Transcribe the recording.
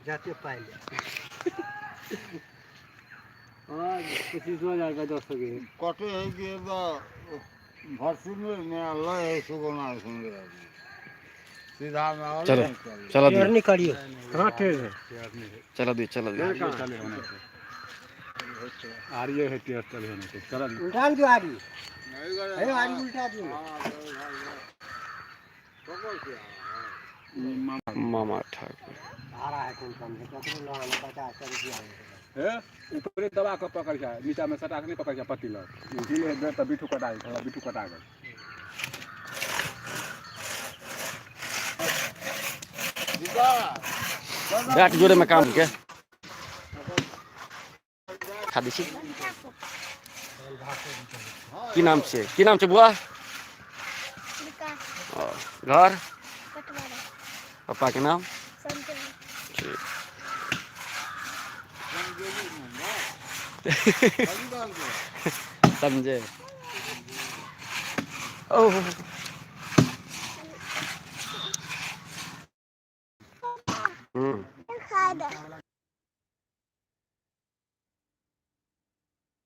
जाते पाइले। 25,000 का 10 के कटे है कि भर्सी में लय है सुगना सुन सीधा में और चलो। नहीं चले। चला दियो। निकालियो। कहाँ टेर है? चला दियो, चला दियो। चले होने से आरिये है, टेर चले होने से चला दियो। उल्टा दियो आरी। नहीं करे। हे आरी उल्टा दियो। हाँ, पकड़ के मामा ठाकुर आ रहा है कौन कम है ककरो लगाना 50 रुपया। हे ऊपरे दबा के पकड़ के नीचा में सटा के नहीं पकड़ के पत्ती लग हिले दे त बिठू कटा गेल, थोड़ा बिठू कटा गेल। बैट जोड़े में काम के खा दै छी। की नाम छै? की नाम छै बुआ? विकास। ओ, घर? कटवारा। पप्पा के नाम? संजय। ठीक। संजय। ओह। हम्म। खादा।